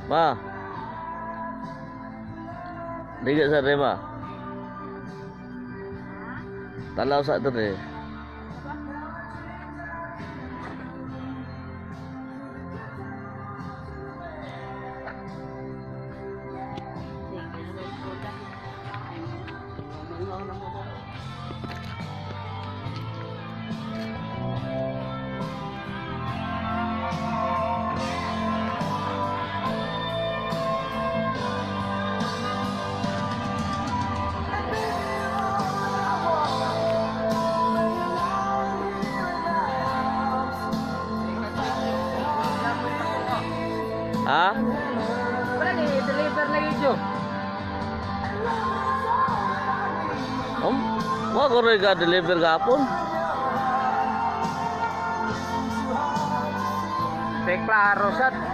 Ma. Diga sa rema. Tanaw sa diri. Ha? Wala ni deliver lagi jo. Wa ko rin ka deliver gapon. Te klaro sad.